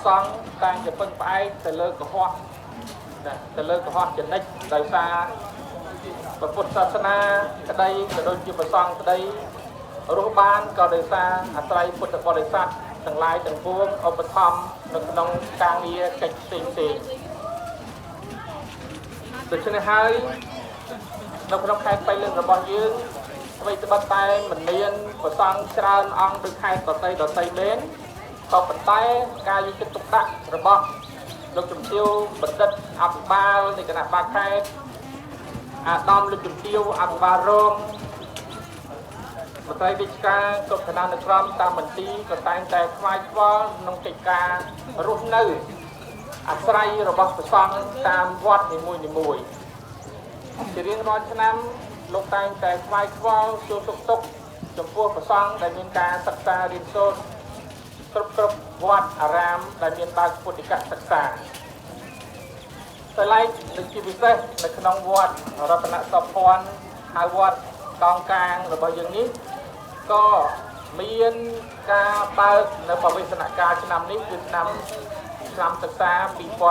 សង្ឃតែងតែពឹងផ្អែកទៅលើកុហកណាទៅលើកុហកចនិចដោយសារព្រះពុទ្ធសាសនាក្តីក៏ដូចជាព្រះសង្ឃក្តីរស់បានក៏ដោយសារអាស្រ័យពុទ្ធបរិស័ទទាំងឡាយទាំងពួងឧបត្ថម្ភនៅក្នុងការងារកិច្ចផ្សេងផ្សេងដូច្នេះហើយនៅក្នុងខេត្តបៃលិនរបស់យើងអ្វីត្បិតតែមិនមានព្រះសង្ឃច្រើនអង្គដូចខេត្តដទៃមែនក៏ប៉ុន្តែការយកចិត្តទុកដាក់របស់លោកជំទាវបណ្ឌិតអភិបាលនៃគណៈបាលខេត្តអាដាមលោកជំទាវអភិបាលរងមន្ត្រីរាជការគ្រប់ឋានានុក្រមតាមមន្ទីរក៏តែងតែខ្វាយខ្វល់ក្នុងកិច្ចការរស់នៅអាស្រ័យរបស់ព្រះសង្ឃតាមវត្តនីមួយៗជារៀងរាល់ឆ្នាំលោកតែងតែខ្វាយខ្វល់ជួបទុកទុកចំពោះព្រះសង្ឃដែលមានការសិក្សារៀនសូត្រគ្រប់វត្តអារាមដែលមានបើកពុទ្ធិកសិក្សាតែឡែកនៅជាពិសេសនៅក្នុងវត្តរតនសោភ័ណ្ឌហៅវត្តដងកាងរបស់យើងនេះក៏មានការបើកនៅបវេសនកាលឆ្នាំនេះគឺឆ្នាំសិក្សា2026 2027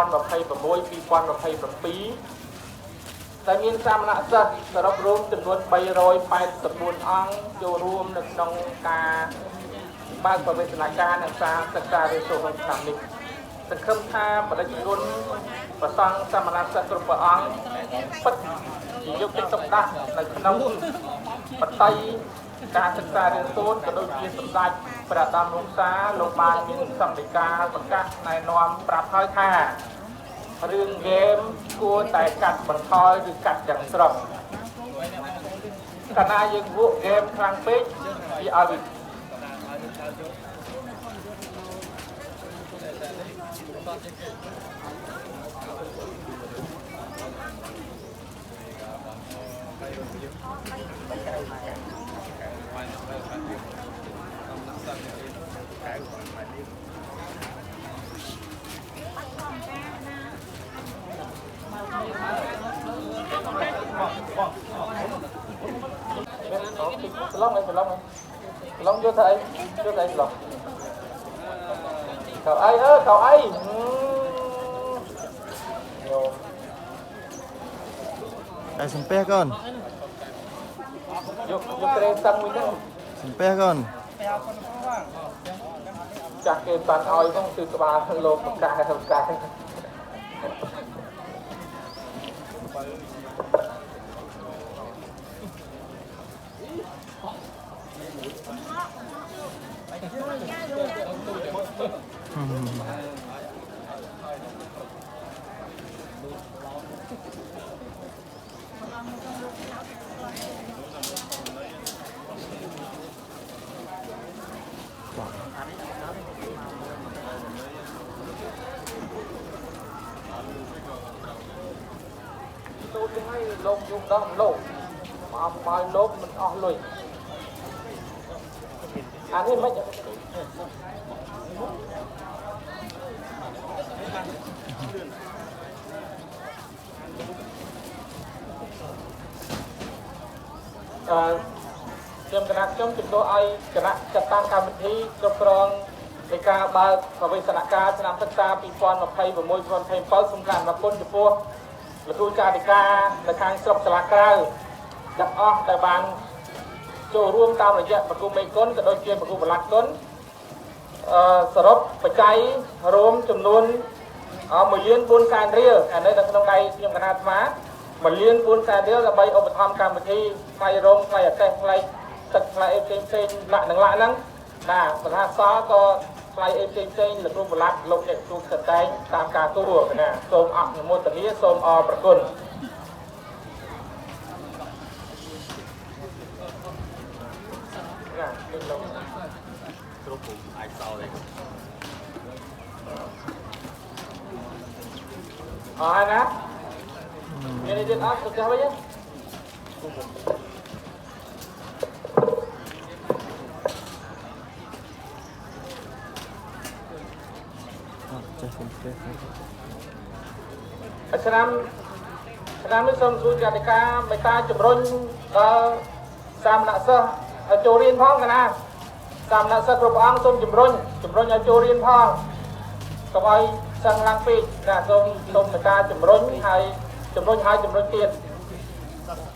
ដែលមានសាមណសិស្សសរុបរួមចំនួន384អង្គចូលរួមនៅក្នុងការបើកបវេសនកាលនិងការសិក្សារៀនសូត្រក្នុងឆ្នាំនេះសង្ឃឹមថាប្រជាជនព្រះសង្ឃសាមណសិស្សគ្រប់ព្រះអង្គពិតជាយកចិត្តទុកដាក់នៅក្នុងបតីការសិក្សារៀនសូត្រក៏ដូចជាសម្ដេចព្រះអាដាមរង្សាលោកបានមានសម្ដីការប្រកាសណែនាំប្រាប់ហើយថារឿងហ្គេមគួរតែកាត់បន្ថយឬកាត់ទាំងស្រុងកាលណាយើងវក់ហ្គេមខ្លាំងពេកវាឲ្យ ឡងយកទៅអីយកទៅអីឡងកៅអីអើកៅអីញោម តែសំពះកូន យកក្រេសឹងមួយហ្នឹង សំពះកូន ចាស់គេបានឲ្យហ្នឹងគឺក្បាលលោកប្រកែប្រកែទូទៅឲ្យលោកយំដល់លោកមកមកលោកមិនអស់លុយអានេះមិនខ្ញុំគណៈខ្ញុំជំនួសឲ្យគណៈចាត់តាំងកម្មវិធីគ្រប់គ្រងនៃការបើកបវេសនកាលឆ្នាំសិក្សា2026 2027សូមក្រាបអរគុណចំពោះលោកគ្រូចារិកានៅខាងស្រុកសាលាក្រៅទាំងអស់ដែលបានចូលរួមតាមរយៈប្រគំមេគុណក៏ដូចជាប្រគំប្រឡាត់គុណសរុបបច្ច័យរួមចំនួន1លាន4សែនរៀលអានេះនៅក្នុងដៃខ្ញុំគណៈអាត្មា1លាន4សែនរៀលដើម្បីឧបត្ថម្ភកម្មវិធីថ្លៃរោងថ្លៃអាកេសថ្លៃទឹកថ្លៃអីផ្សេងផ្សេងលាក់នឹងលាក់ហ្នឹងណាបណ្ដាសល់ក៏ថ្លៃអីផ្សេងផ្សេងលោកគ្រូប្រឡាត់លោកអ្នកគ្រូកតែងតាមការគួរណាសូមអនុមោទនាសូមអរព្រគុណណានេះលោក គ្រប់អាចសល់ទេ អរណាមានអីទៀតអត់ទៅផ្ទះវិញ ចេះសំពះ ឆ្នាំនេះសូមជួយចាត់ការមេត្តាជំរុញដល់សាមណសិស្សឲ្យចូលរៀនផងកណាសាមណសិស្សគ្រប់អង្គសូមជំរុញឲ្យចូលរៀនផង កុំឲ្យសឹងឡើងពេកណាសូមសូមមេត្តាជំរុញហើយជំរុញហើយជំរុញទៀត។